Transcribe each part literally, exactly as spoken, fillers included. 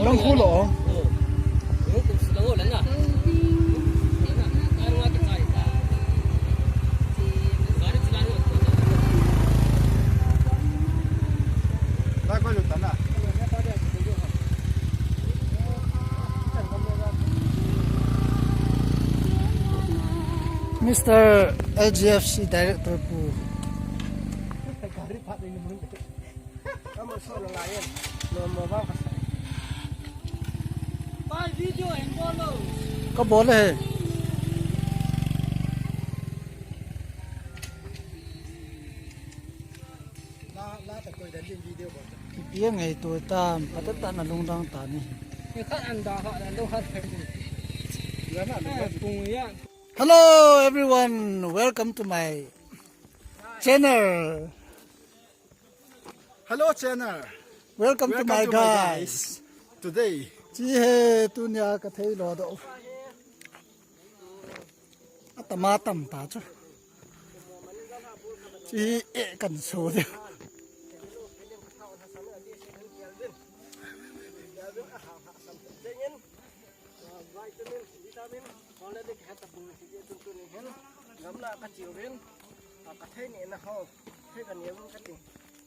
Ang kulo. Mister L G F C Director pu. Ka bol e. Ipi ngai tu tam, pata ta na lungdang ta ni. Hello everyone, welcome to my channel. Hello channel. Welcome to my guys. Today. Chi he tunia ka thei lo do. Atama tam ta chu. Chi e kan so de. Vitamin, vitamin, hole de khat tabung si je tun tun hin. Gamla ka chiu hin. Ka thei ni na ho. Thei ka ni vun ka ting.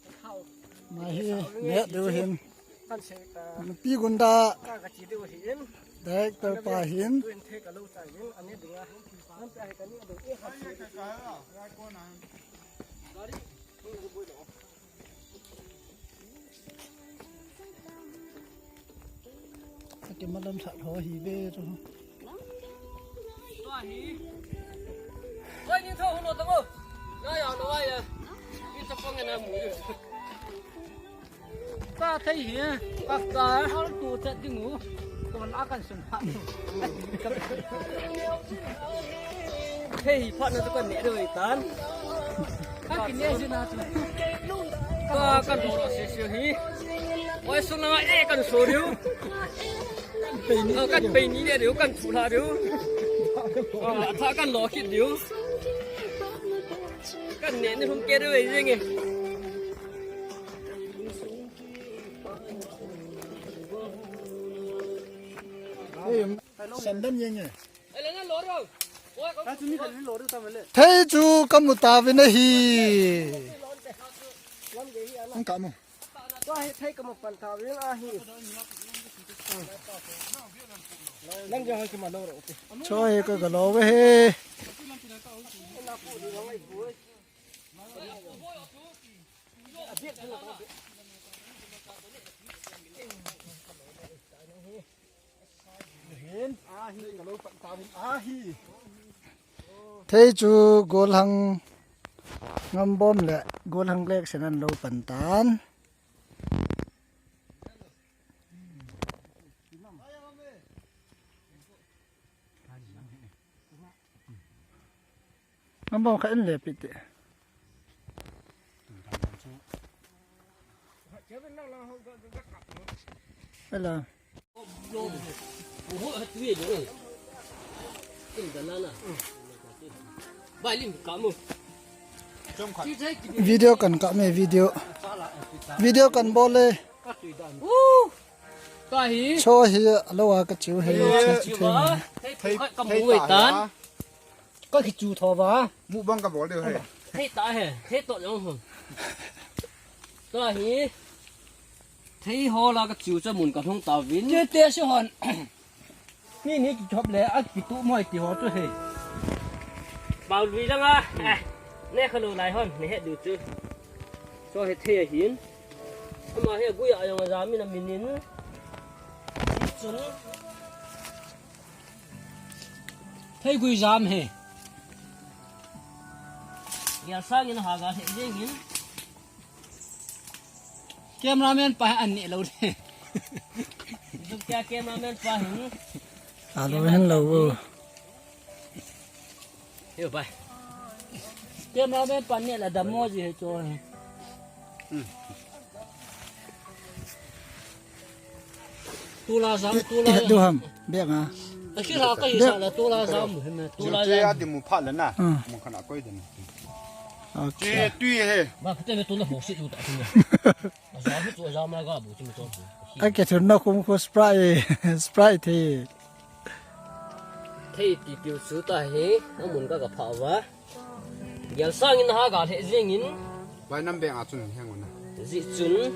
Ka thau. Ma hi, ne du hin. Kan se ka. Pi gunda. Ka ka chi du hin. Director pa hin. Tun thei ka lo ta hin. Ani dinga. Nam pe hai ka ni do e ha. Gari. Ati malam sat ho hi ve tu. Tua hi. Oi, ni tho ho lo ta ko. Na ya lo ai ya. Ni ta pong na mu. Ka thei hi. Ka ka hal tu chat ding u. Kon a kan sun ha. Thei hi phat na tu kan ne do tan. Ka kine si na tu. Ka kan lo lo si si hi. Oi, sun na e kan so diu. Kan pe ni le diu, kan thu la diu. Ka tha kan lo kit diu. Kan ne ni hum ke diu e jeng e. Sandam yeng e. Thei chu ka mu ta ve na hi. Ang ka mu. Cho he ka ga lo ve he. Thei chu golhang ngambom le golhang lek senan lo pan tan. Ngambom kha in le pite. Ela. Video kan ka me video. Video kan bol le. Cho hi alo a ka chiu he. Thei, thei, thei ta. Ka kichu tho va. Mukbang ka bol diu he. Thei ta he, thei to jong ho. Tua hi. Thei ho la ka chiu cha mun ka hung ta vin. Te te si hon. Ni ni ki chop le a ki tu moi ti ho chu he. Bau lui langa. Eh, ne kha lo lai hon, ne he du chu. Cho he thei hin. Ama he gui a jong a jam in a min in. Chun. Thei gui jam he. Gel sang in ha ga he jeng in. Cameraman pa an ne lo le. Dum kya cameraman pa hin. Alo hin lo. Yo, bye. Cameraman pa ne la dam mo ji he cho he. Tula jam, tula jam. Duham, bek a. Aki la ka hi sa la tula jam, he me, tula jam. Adi mu pha la na. Ah. Mu khana koi den. Okay. Tui, tui he. Ba, kete me tula ho si tu ta tu. Jam tu jam la ga bu tu to. Akithunna khum khu Sprite, Sprite thei. Thei pipiu chu ta hi, amun ka ka pha uva. Gel sangin ha ga lheh jengin. Vai nam beng a chun heng una. Ji chun.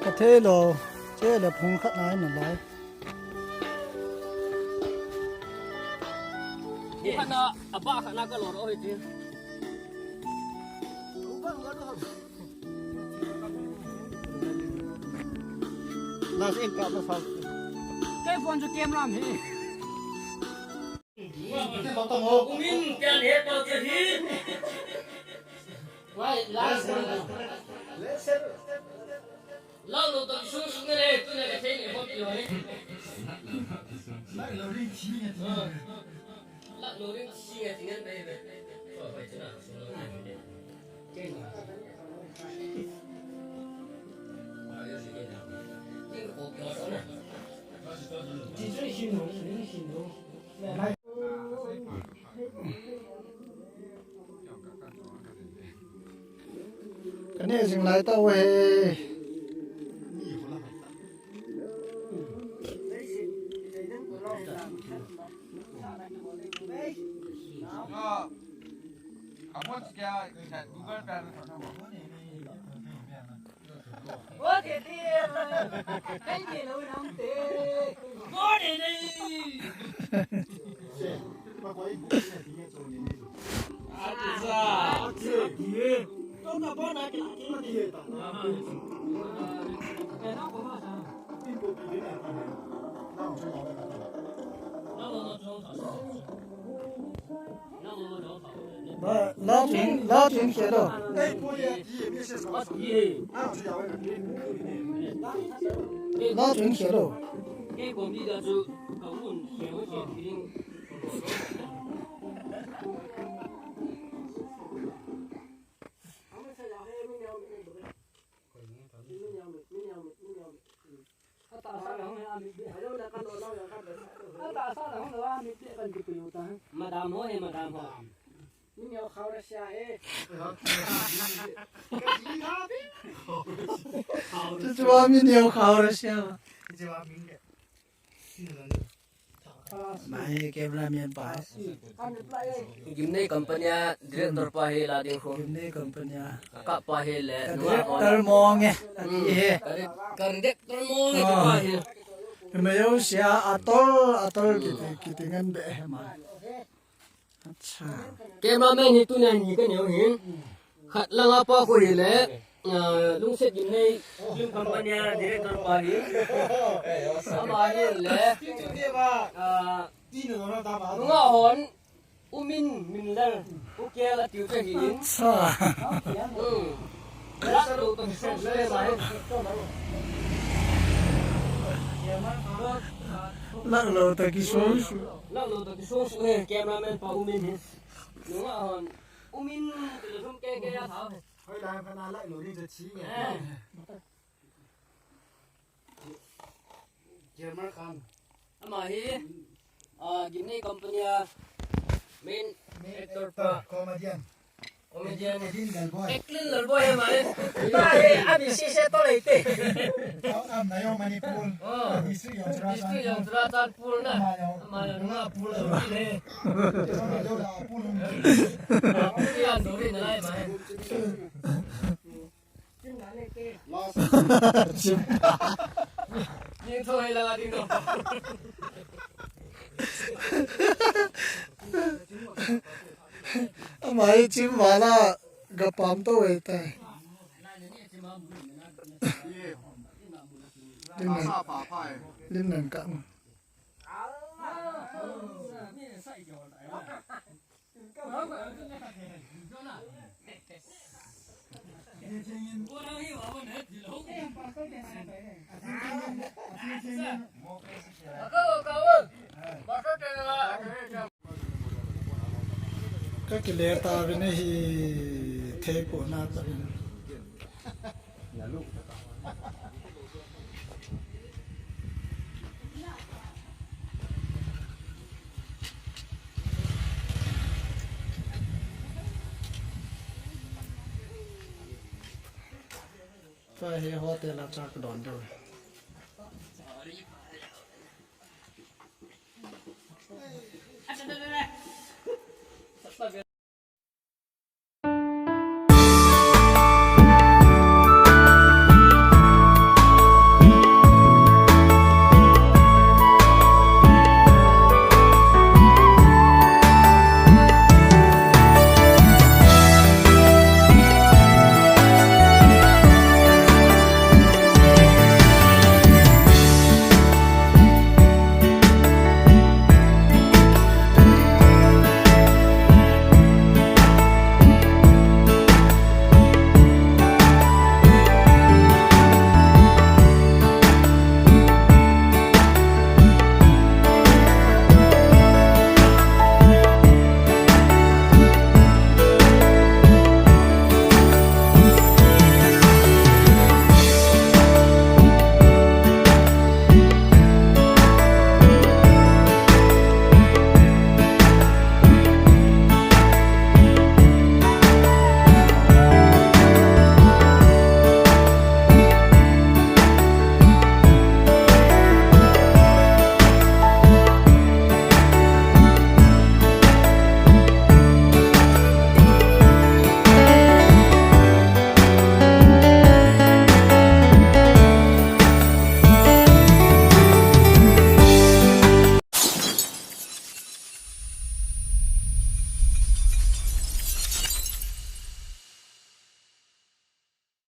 Ka thei lou, che le phung khat na na lai. Khana, aba khana ka lo ro hiti. Last in ka ba sa. Kei phone chu camera hi. Kumin kan he pa chu hi. Why last one? Lalo to sung sung le tu le ka thei ni ho ti ho ni. Lalo ring chi ni. Lalo ring chi ni ngan be be. Kane jing lai tau he. La, la tun, la tun khe lo. La tun khe lo. Madam ho he, madam ho. Chuchu a mi neo khao ra sia. Mai cameraman pa. Gimnei company a director pa hi la ding khu. Gimnei company a. Ka pa hi le. Ka director mong e. Ati he. Ka di-, ka director mong e pa hi. Mayo sia atol, atol kiti, kiti ngan be he ma. Acha. Cameraman hi tunia ni ka neo hin. Khat langa pa khu hi le, ah, Lungset Gimnei film company a director pa hi. Ama hi le, ah, nunga hon, U Min, Min Lal, U Kel a tiu chu hi in. Acha. Hmm. Lak lou toh kisong su e mai. Lak lou toh kisong su. Lak lou toh kisong su e, cameraman pa U Min hi. Nunga hon. U Min, ti lou sum ke ke ya thao. Hoi lai pha na lai lou ni cha chi nge. Eh. German Khan. Ama hi, ah, Gimnei company a main actor pa. Comedian. Comedian. Edin Lalboi. Eklin Lalboi he mai. Ba he, abi si se to lei te. Am na yo Manipur. Oh. District yong Churachandpur. District yong Churachandpur na. Ama yo. Ama yo na pul lo ni le. Ama yo na pul lo ni. Ama yo na pul lo ni. Chim. Ni thoi la ding do. Ama hi chim vala ga pam to e tai. Lim nan, lim nan ka. Ka kile ta vin hi thei po na ta vin. Na lu. He hotel a cha kadon diu.